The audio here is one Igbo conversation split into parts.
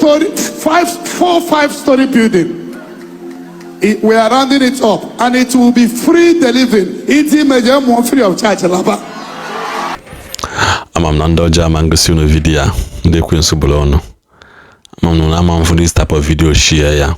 story, five, four, five-story building. We are rounding it up, and it will be free delivery. Iti meje mo free of charge laba. Ama m na ndị ọjọọ ama ngosi unu video a. Ndị ekwensu bụrụ ọnụ. Ama m na ama mfụ this type of video share ya.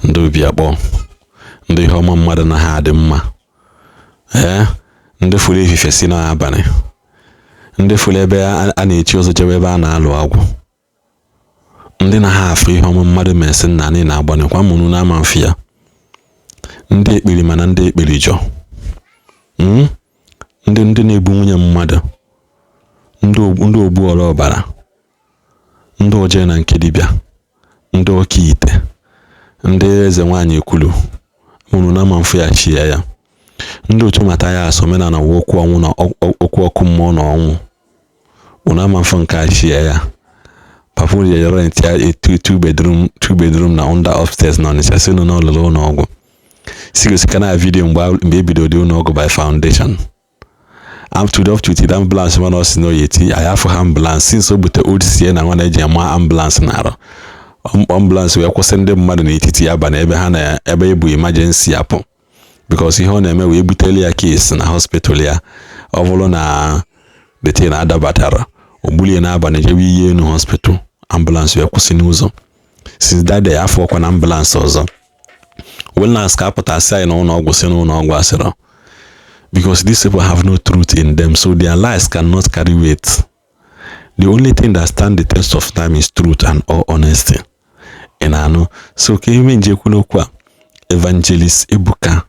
Ndị obi akpọ, ndị ihe ọma mmadụ na ha adị mma. Ee, ndị fụrụ efife si n'abalị, ndị fụrụ ebe a na-echi ụzọ jewe ebe a na-alụ agwụ, ndị na ha afụ ihe ọma mmadụ mesị nna anyị na-agbanịkwa mụnụ na ama mfe ya. Ndị ekpiri mana ndị ekpiri jọ. Ndị na-egbu nwunye mmadụ, ndị ogbu ọra ọbara, ndị oje na nke dibịa, ndị ọka ite, ndị eze nwaanyị ekwulu mụrụ na ama mfe ya chie ya. Ndị otu mata ya asọ omenala wụ okwu ọnwụ na okwu ọkụ mmụọ na ọnwụ unu ama mfe nke a chie ya. Papa unu ya rent ya a two bedroom na under upstairs na Ọnịcha, si na ọlụlụ ụlọ ọgwụ si gosi ka na video mgbe ebido dị ụlọ ọgwụ by foundation up to the ambulance, mana ọ sị na oyi eti anyị afọ ha ambulance since o bute old sie na nwa na-eji ama ambulance na-arụ ambulance wee kwụsị ndị mmadụ n'etiti abalị ebe ha na ebe ebu emergency apụ, because ihe ọ na-eme wee buteli ya case na hospital ya. Ọ bụrụ na the thing adabatara, o gbulie n'abalị jebe ihe enu hospital, ambulance wee kwụsị n'ụzọ. Since that day, afọ ọkwa na ambulance ọzọ wellness ka apụtasị anyị na ụlọ ọgwụ si n'ụlọ ọgwụ asịrọ, because these people have no truth in them, so their lies cannot carry weight. The only thing that stand the test of time is truth and all honesty. Ị na-anụ? So ka ime nje ekwu n'okwu a, Evangelist Ebuka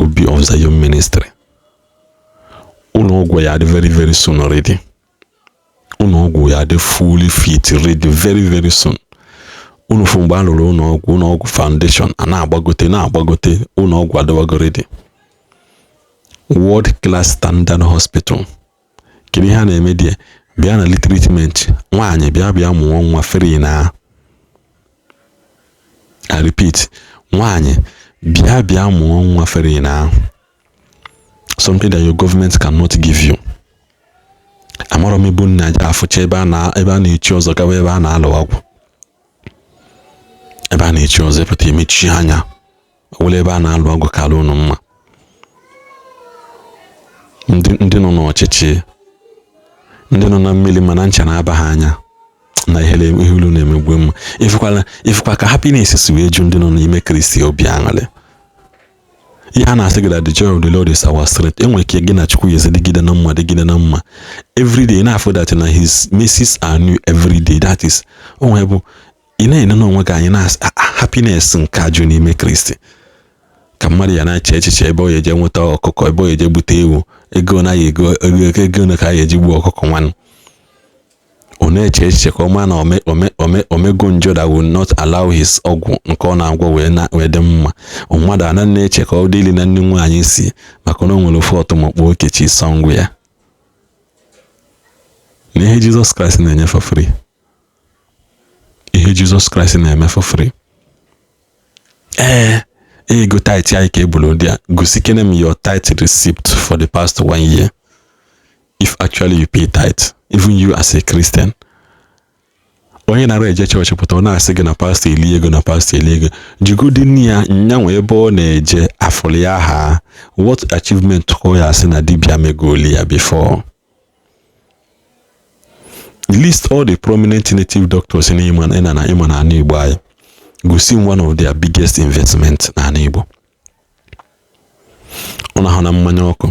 Obi of Zion Ministry, ụlọ ọgwụ ya dị very very soon already. Ụlọ ọgwụ ya dị fully fit ready very very soon. Unu fụ mgbe a lụrụ ụlọ ọgwụ, ụlọ ọgwụ foundation a na-agbagote na-agbagote, ụlọ ọgwụ adịwago ready, world class standard hospital. Kedu ihe a na-eme dị? Bịa na treatment, nwaanyị bịa bịa mụọ nwa free na. I repeat, nwaanyị bịa bịa mụọ nwa free na, something that your government cannot give you. Amarọ m ebe nna aja afụcha ebe a na-echi ọzọ gawa ebe a na-alụ ọgwụ, ebe a na-echi ọzọ epụta emechi anya ọwụla ebe a na-alụ ọgwụ kara unu mma. Ndị nọ n'ọchịchị, ndị nọ na mmiri mana ncha na-aba ha anya na ihe ulu na-emegbu mma. Ifụkwa ka happiness si wee ju ndị nọ n'ime Kristi obi aṅụrị. Ihe a na-asị gị that the joy of the Lord is our strength. Enwere ike gị na Chukwu ya ezi dịgide na mma, dịgide na mma every day, na-afụ that na his mercies are new every day. That is onwe bụ ị na-ene n'onwe gị anyị na happiness nke ajụ n'ime Kristi ka mmadụ ya na-eche echiche ebe ọ ya eje nweta ọkụkọ, ebe ọ ya eje gbute ewu, ego na ya ego ego ego na ka a ya eji gbuo ọkụkọ nwanụ. Ọ na-eche echiche ka ọ maa na omego njọ that will not allow his ọgwụ nke ọ na-agwọ wee na wee dị mma. Mmadụ ana na-eche ka ọ dịrị na nne nwaanyị si maka na o nwere ofe ọtụmọkpọ okechi sọngwụ ya na ihe Jizọs Kraịst na-enye for free, ihe Jizọs Kraịst na-eme for free. Ee, ego tithe anyị ka e buru ndị a. Gosikene m your tithe receipt for the past one year, if actually you pay tithe, even you as a Christian. Onye nara eje chọọchị pụta, ọ na-asị gị na pastọ eli ego, na pastọ eli ego. Jigodi ya nyanwa ebe ọ na-eje afụrụ ya ha. What achievement ka ọ ya asị na dibịa megoli ya before? List all the prominent native doctors in ịma na ịma na ala Igbo anyị. Gosi m one of their biggest investment n'ala Igbo. Ọ na-ahụ na mmanya ọkụ,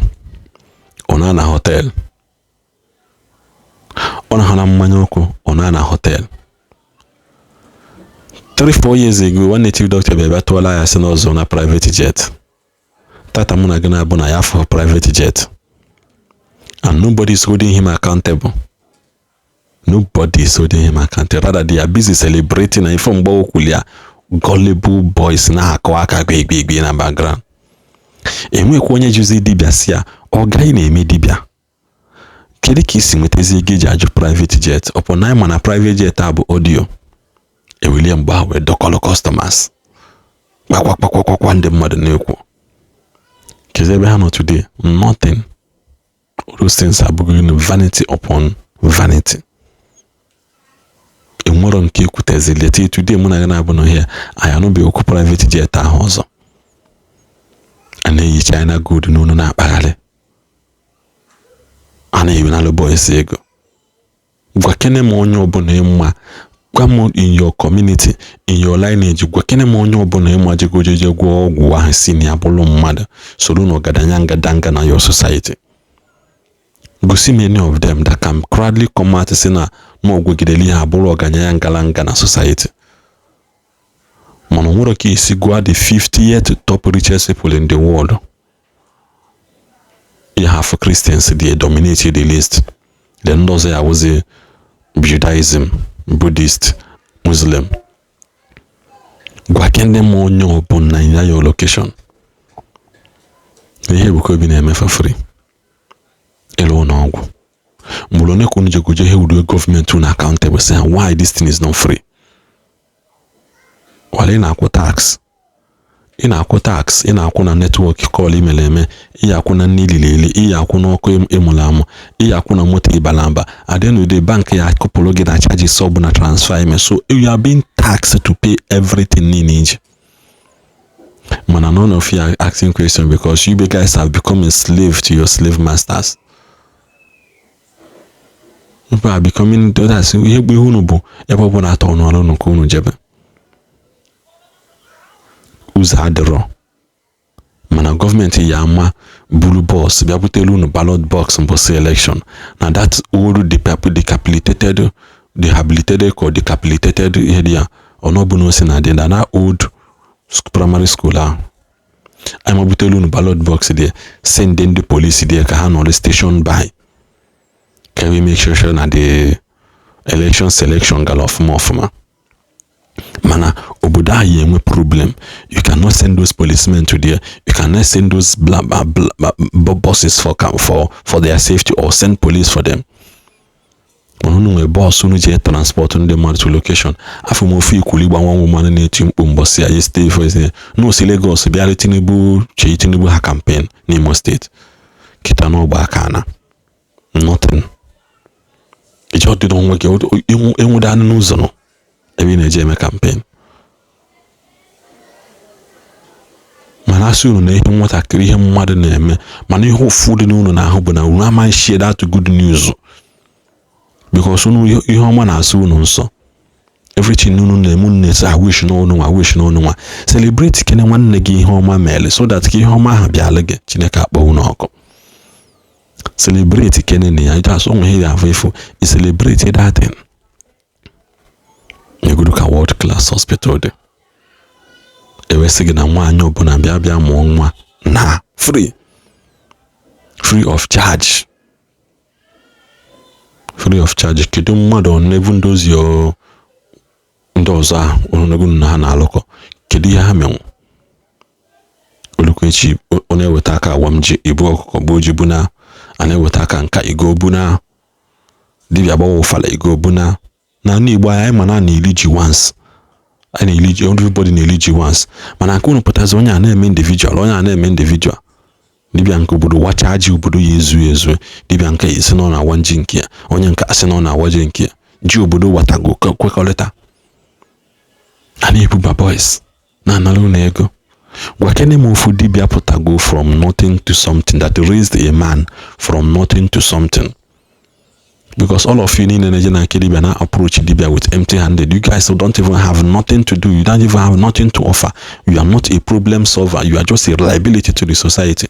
ọ na na hotel. Ọ na-ahụ na mmanya ọkụ, ọ na na hotel. 3-4 years ago, one native doctor bịa bịa tụọla ya sị na ọzọ na private jet. Tata mụ na gị na-abụ na ya for private jet, and nobody is holding him accountable. Nobody is holding him accountable. Rather, they are busy celebrating na ife mgbe okwuli ya. Gullible boys na-akụ aka gbegbe na background. Enwekwa onye juzi dibịa si ya ọ gaghị na-eme dibịa. Kedu ka isi nwetazi ego eji ajụ private jet? Ọpụ na ịma na private jet a bụ audio ewelie mgbe ahụ wee dọkọlụ customers kpakpakpakpakwa. Ndị mmadụ na-ekwu kezi ebe ha nọ today? Nothing. All those things abụghị vanity upon vanity. Enwere Onwero nke ekwutezili till today. Mụ na gị na-abụ n'ohia, anyị anụbeghị okwu private jet ahụ ọzọ. A na-eyi China gold n'onu na-akpagharị, a na-ewenalụ boys ego. Gwa kene m onye ọbụla ịma, gwa m in your community, in your lineage, gwa kene m onye ọbụla ịma jegojeje gwọọ ọgwụ ahụ si na ya bụrụ mmadụ, soro na ọgadanya ngadanga na your society. Gosi m any of them that can proudly come out si na na ọgwụgidere ihe abụrụ ọganya ngalanga na society. Mana o nwere ka esi gụọ the 50th top richest people in the world, you have Christians they dominate the list. Then ndị ọzọ ya wụzi Judaism, Buddhist, Muslim. Gwa kende m onye ọbụla in your location ihe Ebuka Obi na-eme for free, ịlụ ụlọ ọgwụ mgbe one ka unu jegoje hold gọọmenti unu accountable, say why this thing is not free, while ị na-akwụ tax, ị na-akwụ tax, ị na-akwụ na network call imere eme, ị akwụ na nne ilili eli, ị akwụ n'ọkụ ịmụrụ amụ, ị akwụ na moto ịbara mba. At the end of the day, bank ya akụpụrụ gị na charges ọ na transfer ime, so you are being taxed to pay everything niile iji. Mana none of you are asking question because you guys have become a slave to your slave masters. People are becoming, that's ihe bụ ihe unu bụ. Ebe ọ bụla atọ ọnụ unu ka unu jebe, ụzọ adịrọ. Mana gọọmenti ya ama buru bus bịa butere unu ballot box mbọsị election na that old decapitated, rehabilitated ka decapitated ihe dị ya ọnọbụ ose na dị na that old primary school ahụ. Anyị ma butere unu ballot box dị, send ndị polisi dị ka ha nọrọ station by ka we make sure na the election selection gara ọfụma ọfụma. Mana obodo ahụ ya enwe problem. You cannot send those policemen to there, you cannot send those blah, blah, blah, buses for their safety or send police for them. Mana unu nwere bọọsụ unu ji transport ndị mmadụ to location. Afọ m ofe ikwuli gba nwa mmanụ na-eti mkpu mbọsị ya yesterday for n'osi Lagos bịara Tinubu chee Tinubu ha campaign n'Imo Steeti kịta n'ọgba aka na nothing. Iji ọdịdị onwe gị enwude anụ n'ụzọ nọ ebe ị na-eje eme campaign. Mana asị unu na ihe nwatakịrị, ihe mmadụ na-eme, mana ihe ụfụ dị n'unu n'ahụ bụ na unu amaghị share that good news because unu ihe ọma na-asụ unu nsọ. Everything unu na-eme, unu na-ese, "I wish n'ọnụ nwa, wish n'ọnụ nwa." Celebrate kene nwanne gị ihe ọma mere so that ka ihe ọma ahụ bịala gị. Chineke akpọ unu ọkụ. Celebrate kene na ya just onwe ihe ahụ efu i celebrate that thing. Egodu ka world class hospital dị, ewesị gị na nwaanyị ọbụla bịa bịa mụọ nwa na free, free of charge, free of charge. Kedu mmadụ ọnụ ndozi ndị ọzọ ahụ ọnụego na ha na-alụkọ? Kedu ihe ha menwu? Olukwechi ọ na-eweta aka awam ji ibu ọkụkọ bụ ji bụ na a na-eweta aka nka igo bụ na dibịa gbawa ụfala igo bụ na n'ala Igbo anyị ma na na-eri ji once, a na-eri ji, everybody na-eri ji once. Mana nke unu pụtazi, onye a na-eme individual, onye a na-eme individual. Dibịa nke obodo wachaa ji obodo ya ezu ezu, dibịa nke isi na ọ na-awa ji nke ya, onye nke asị na ọ na-awa ji nke ya, ji obodo watago kwekọrịta, a na-ebuba boys na-anara unu ego. Gwa kene m ofu dibịa pụtago from nothing to something, that raised a man from nothing to something, because all of you niile na-eje na nke dibịa na approach dibịa with empty handed. You guys don't even have nothing to do, you don't even have nothing to offer. You are not a problem solver, you are just a liability to the society.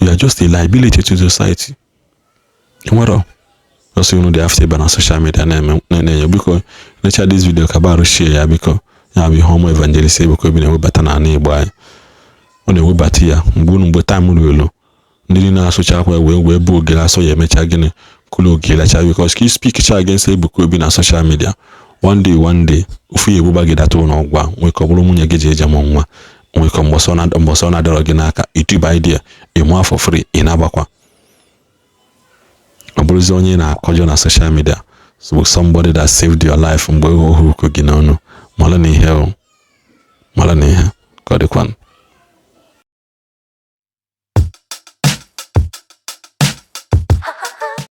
You are just a liability to the society. Nwere ọsọ unu dị after ịba na social media na-enye. Biko necha this video ka barụ share ya, biko. Ya bụ ihe ọma Evangelist Ebuka Obi na-ewebata n'ala Igbo anyị. Ọ na-ewebata ya mgbe unu, mgbe time ruru elu, ndị niile na-asụcha akwa wee bụ ogele asọ ya emecha gịnị kụlụ ogele cha, because ka speak cha against Ebuka Obi na social media, one day, one day, ofu ya egbuba gị data ụlọ ọgwụ a nwee ka ọ bụrụ nwunye gị ji eje mụ nwa, nwee ka mbọsọ na-adọrọ gị n'aka ituba idea ịmụ afọ free ị na-agbakwa. Ọ bụrụzi onye na-akọjọ na social media, so somebody that saved your life mgbe ohu gị n'ọnụ mara na ihe, mara na ihe ka ọ dịkwanụ.